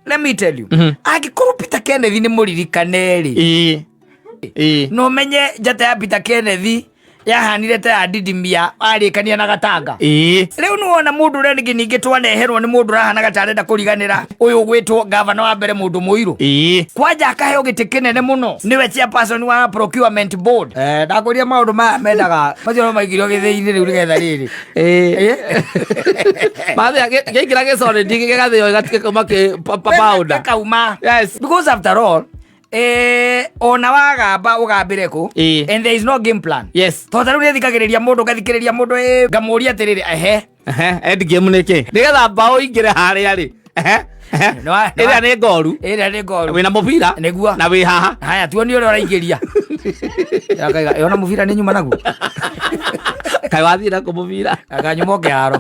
Let me tell you, angĩkorwo Peter Kenneth nĩ mũririkane rĩ, Ĩĩ, ĩĩ. No menye njata ya Peter Kenneth yahanire ta ya Didimia arĩkania na Gatanga. Rĩu nĩ wona mũndũ ũrĩa ningĩ ningĩ twaneherwo nĩ mũndũ ũrahanaga ta arenda kũriganĩra, ũyũ ũgwĩtwo gavana wa mbere, mũndũ mũirũ. Kwanja akaheo gĩtĩ kĩnene mũno, nĩwe chairperson wa procurement board. Ndakwĩria maũndũ maya mendaga macio no maikirio gĩthĩi-inĩ rĩu nĩgetha rĩrĩ. Mathĩa gĩaingĩra gĩcoreti gĩgathĩo gĩkauma powder. Gĩkauma. Yes. Because after all, ona wagamba ũgambĩre kũ? And there is no game plan. Tondũ ta rĩu nĩthikagĩrĩria mũndũ, ngathikĩrĩria mũndũ, ngamũria atĩrĩrĩ, ehe. Ehe, end game nĩ kĩ nĩgetha mbaũ ingĩre harĩa rĩ? Ehe, ehe. Ĩrĩa nĩ ngoru. Ĩrĩa nĩ ngoru. Wĩna mũbira. Nĩguo. Na wĩ haha. Haya, tuonie ũrĩa ũraingĩria. Akaiga, "Ĩ, ona mũbira nĩ nyuma naguo." Kaĩ wathiĩ nako mũbira? Akanyuma kĩharo.